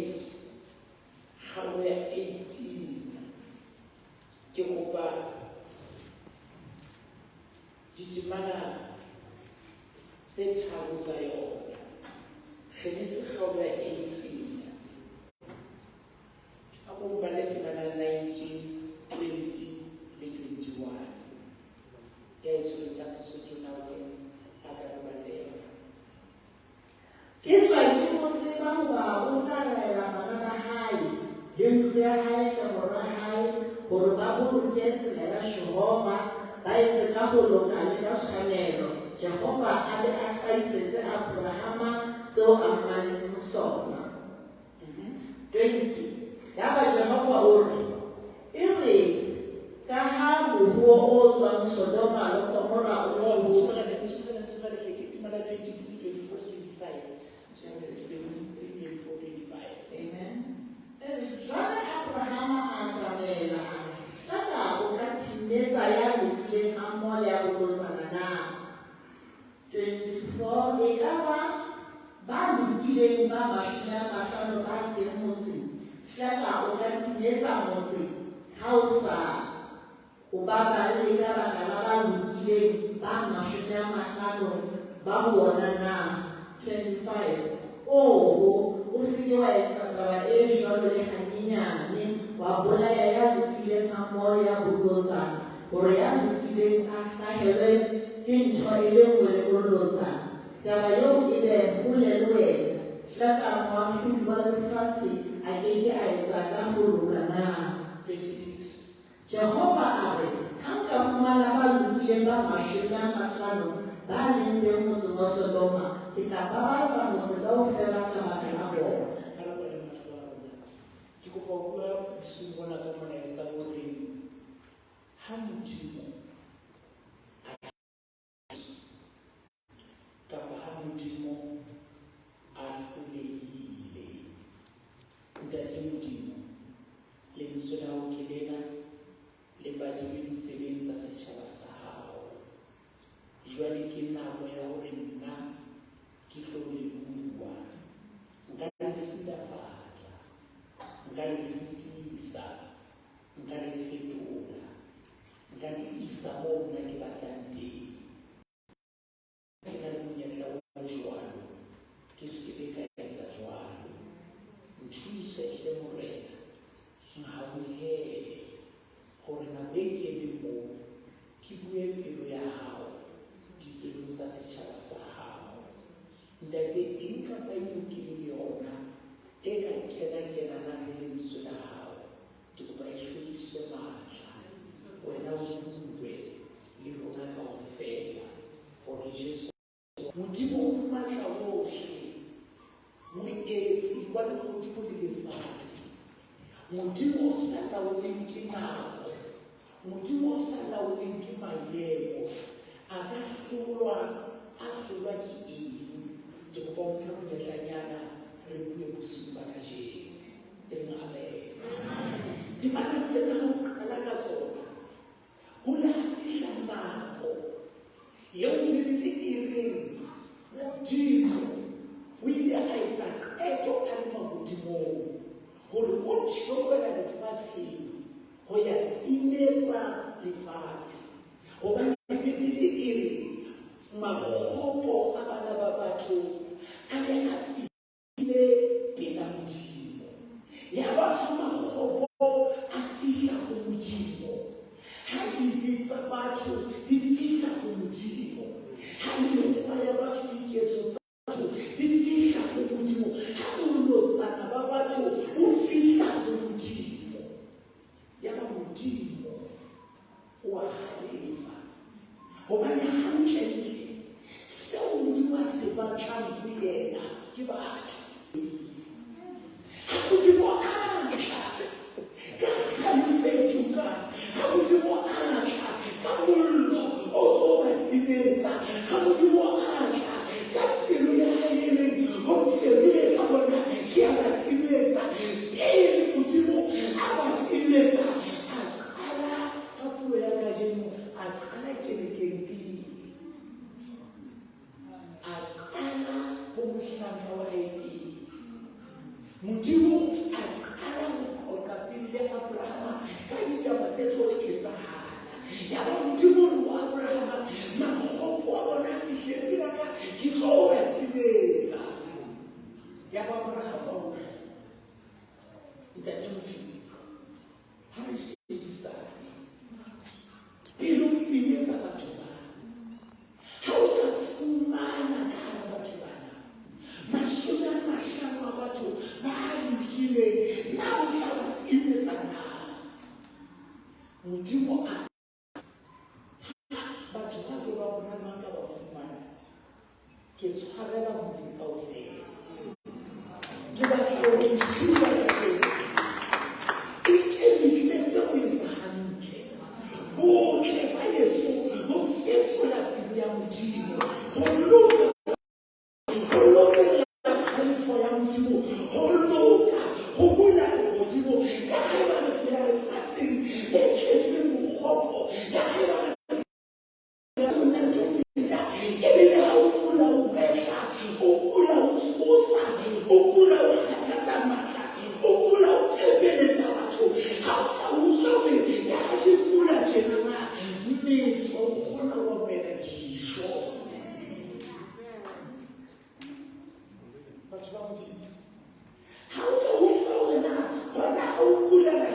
Genese kgaolo ya 18 ke kopa ditemana tse tharo tsa yona. Genese kgaolo ya 18 a ko bale temana 19, 20 le 21. Ya e tshwereng ka Sesotho now ke a ka re balle yona. Ke tswa ke mo tseba hoba o tla laela bana ba hae le ntlo ya hae ka mora hae hore ba boloke tsela ya Jehova, ba etse ka ho loka le ka tshwanelo, Jehova a be a hlahisetse Abrahama seo a mmaletseng sona. 20 Yaba Jehova o re, Ere ka ha moruo o tswang Sodoma le Gomora o No, ntshwarele, ntshwarele, ntshwarele hle, ke temana 23, 24, 25. Ntshwarele, 23, 24, 25. Amen. Ere jwale Abrahama a atamela, a re, Hlaka o ka timetsa ya lokileng hammoho le ya bolotsana na? 24 e ka ba ba lokileng ba 50 ba teng motseng, hleka o ka timetsa motse ha o sa o baballe ka baka la ba lokileng ba 50 ba ho wona na? 25 Oho, o se ke wa etsa taba e jwalo le hanyenyane, wa bolaya ya lokileng hammoho le ya bolotsana, hore ya lokileng a hlahelwe ke ntho e le nngwe le bolotsana. Taba eo e be hole le wena. Hleka moahlodi wa lefatshe a ke ke a etsa ka ho loka na? 26. Jehova a re, Ha nka fumana ba lokileng ba 50 ba leng teng motseng wa Sodoma, ke tla baballa motse kaofela ka baka la bona. Ha re kwale mahlo a rona, ke kopa ho bua bosiung bona ka molaetsa o reng, Ha Modimo a kapa ha Modimo a hlolehile. Ntate Modimo, lentswe la hao ke lena, le badilwe ditsebeng tsa setjhaba sa hao. Jwale ke nako ya hore nna ke tlo le bua. Nka le silafatsa, nka le sitisa, nka le fetola, nka le isa moo nna ke batlang teng. Ke na le monyetla o jwalo, ke se ke ka etsa jwalo. Nthuse hle Morena, nhauhele hore nako e ke eme moo ke bue pelo ya hao dipelong tsa setjhaba sa hao. Ntate, eng kapa eng eo ke leng yona e ka kena-kenanang le lentswe la hao, ke kopa e hlodiswe matla. Wena o bue le rona kaofela hore Jesu Modimo o matla wohle, moetsi wa lehodimo le lefatshe, Modimo o sa laoleng ke nako, Modimo o sa laoleng ke maemo, a ka hlolwa, a hlolwa ke eng? Ke kopa o mphe monyetlanyana re bue bosiu ba kajeno. E reng amen. Temana tsena ha o qala ka tsona, ho ne ha fihla nako eo Bibele e reng Modimo o ile a etsa qeto a le mahodimong hore o theohela lefatsheng ho ya timetsa lefatshe. Hobane Bibele e re makgopo a bana ba batho a ne a fihlile pela Modimo. Yaba ha makgopo a fihla ho Modimo, ha dibe tsa batho di fihla ho Modimo, ha mekgwa ya batho, diketso tsa batho di fihla ho Modimo, ha bolotsana ba batho bo fihla ho Modimo, yaba Modimo o a halefa. Hobane hantlentle seo Modimo a se batlang ho yena ke batho. Ha Modimo a tla ka kgalefo e tukang, ha Modimo a tla ka mollo o tlo ba timetsa, ha Modimo a tla ka pelo ya hae e reng ho shebile ka bona ke a ba timetsa, pele Modimo a ba timetsa, a qala ka puo ya kajeno, a qala kerekeng pele, a qala ho mohlanka wa hae pele. Modimo bo Abraham ba utlwa. Ntate Modimo, ha re shebisane pele o timetsa batho bana, ha o ka fumana ka hara batho bana 50 a batho ba lokileng, na o tla ba timetsa na? Modimo a batho ba tlo ba bona mang ka ba fumana, ke tshwarela motse kaofela. Ke batla hore bosiu ba kajeno ikemisetse ho etsa hantle. Botle ba Yesu bo fetola pelo ya Modimo. Ho loka, ho lokela kgalefo ya Modimo, ho loka, ho bula lehodimo. Ka haeba re phela lefatsheng le tletseng bokgopo, ka haeba re ebile ha o kula o hwehla, o kula o tshosa, o kula o kgathatsa matla, o kula o tepeletsa batho. Ha o ka utlwa hore ka ha ke kula tjenana, metso o kgona ho amohela dijo. Batho ba Modimo, ha o ka utlwa hore na hona ha o kula na